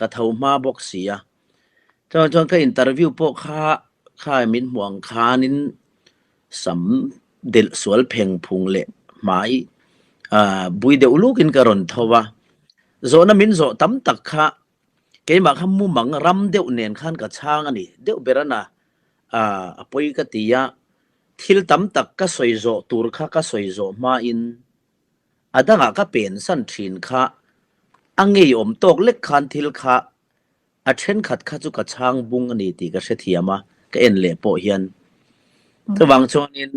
Ka tho hma bawk si a. Chuan chuan ka interview pawh kha kha min hmuh ang khanin sam delh sual pheng phung leh hmai ah bui deuh lukin ka rawn tho a. Zawhna min zawh tam tak kha keimah kha mumang ram deuh nen khan ka chhang a ni. Deuh ber a na ah a pawi ka ti a. Thil tam tak ka sawi zawh tur kha ka sawi zawh hmain a dangah ka pensan thin kha a ngeiawm tawk lek khan thil kha a thenkhat kha chu ka chhang bung a ni tih ka hrethiam a, ka en leh pawh hian. Chuvang chuanin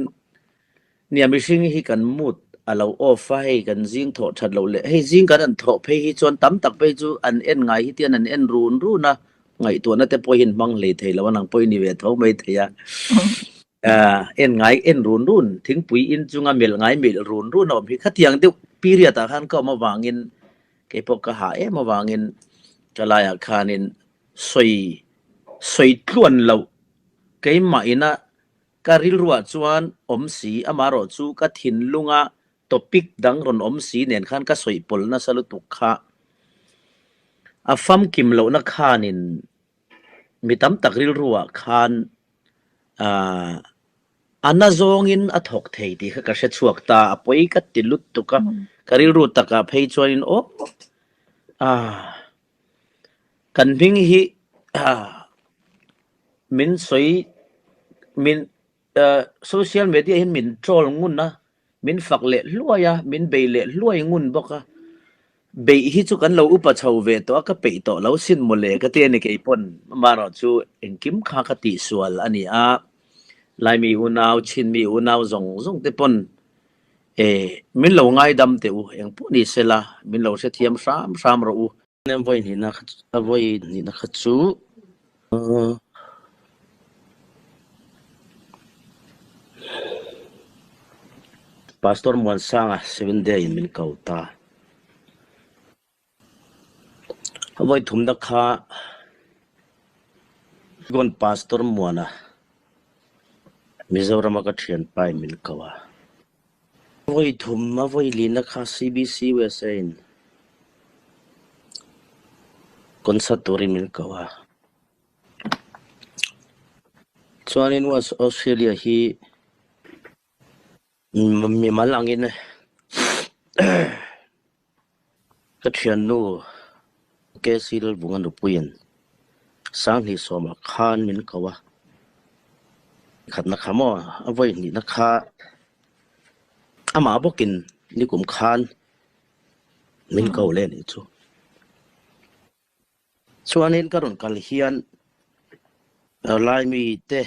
nia mihring hi kan mood a lo off a, hei kan zing thawh that loh leh hei zing kan han thawh phei hi chuan tam tak phei chu an en ngai hi tian an en run run a, ngaihtuahna te pawhin hmang hlei thei lo a, nang pawhin i ve tho mai thei a. En ngai en run run, thingpui in chunga melh ngai melh run run a awm hi khatiang deuh period ah khan ka awm avangin kei pawh ka hah em avangin ka laiah khanin sawi sawi tluan loh keimah ina ka rilruah chuan awm si amaherawh chu ka thinlunga topic dang rawn awm si nen khan ka sawi pawlh nasa lutuk kha a famkim lohna khanin mi tam tak rilruah khan aah a na zawngin a thawk thei tih kha ka hre chhuak ta, a pawi ka ti lutuk a, ka rilru takah phei chuanin aw aah kan hming hi aah min sawi min aah social media hian min troll ngun a. Min fak leh hluai a, min bei leh hluai ngun bawk a. Beih hi chu kan lo upa chho ve tawh a, ka peih tawh lo sin mawle ka ti a ni keipawn. Amaherawh chu engkim kha ka tihsual a ni a, Laimi unau, Chinmi unau zawng zawng te pawn e min lo ngaidam teh u, engpawh ni sela min lo hrethiam hram hram rawh u. Vawi hnihna vawi hnihna kha chu Pastor Muansanga Seventh Day in min ko ta. Vawi thumna kha Gon Pastor Muana Mizorama ka thianpa in min ko a. Vawi thum a vawi lina kha CBC USA in concert turin min ko a. Chuanin West Australia hi mimal angin Ka thiannu KC Lalvunga nupuiin Sanghnih sawmah khan min ko a, khatna kha maw a vawi hnihna kha amah bawkin nikum khan min ko leh a nih chu. Chuanin ka rawn kal hian Laimi te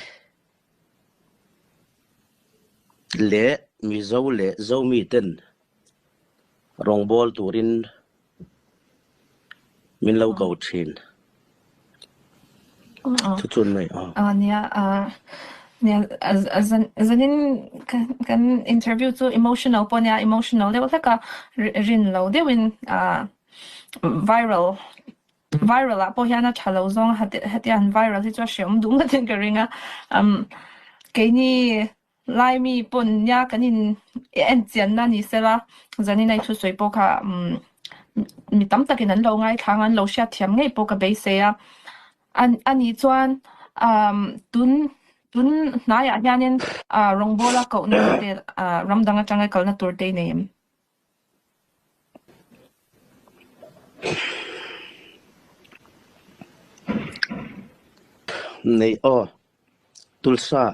leh Mizo leh Zomi ten rawngbâwl turin min lo ko thin. Thu chun mai a. Aw nia, nia zanin kan interview chu emotional pawh nia, emotional deuh hlek a, rin lo deuhin Viral viral ah pawh hian a tha lo zawng a hetia han viral hi chu a hreawm duh ngawt in ka ring a umm keini laimi pawn nia kan in en chian na ni sela zanin a i thusawi pawh kha umm mi tam takin an lo ngaithla ang a an lo hriatthiam ngei pawh ka beisei a a nih chuan umm tun tun hnaiah hianin ah rawngbawla kohna te ah ram dang atanga kalna tur te i nei em? Nei aw, Tulsa.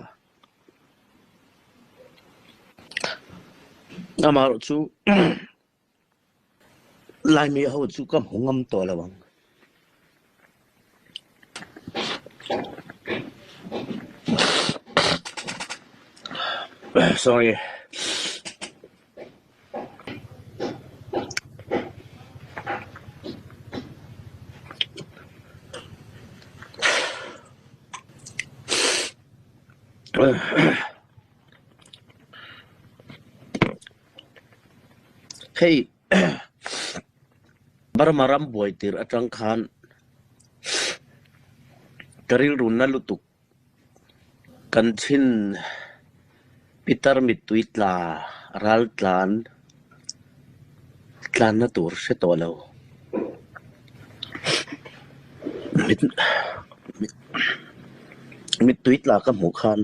Amaherawh chu Laimi ho chu ka hmu ngam tawh lo ang. Sorry. Hei Burma ram buai tir atang khan ka rilru na lutuk kan chhin pitar mittui tla ral tlan tlanna tur hre tawh lo. Mit mittui tla ka hmuh khan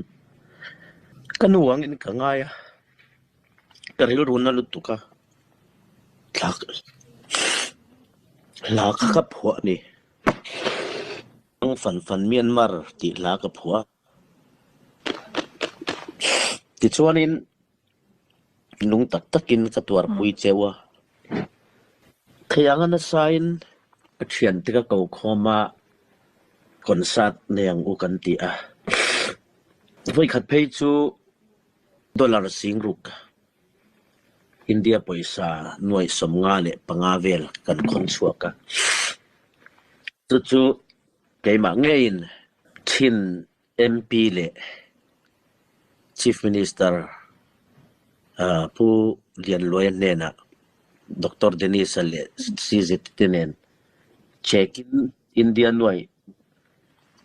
ka nu angin ka ngai a, ka rilru na lutuk a, thla hla kha ka phuah a ni. Fan fan Myanmar tih hla ka phuah a. Tichuanin Nung tak takin ka tuarpui cheu a. Thei anga nasain ka thiante ka ko khawm a, concert nei ang u kan ti a. Vawikhat phei chu dollar singruk India pawisa nuaih 55 vel kan khawn chhuak a. Chu chu keimah ngeiin thin MP leh Chief Minister Pu Lianluaia hnenah Doctor Dennis-a leh CZ te nen check-in India nuai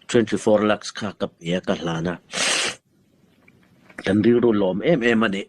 24 lakhs kha ka pe a, ka hlan a. Kan rilru lawm em em a ni.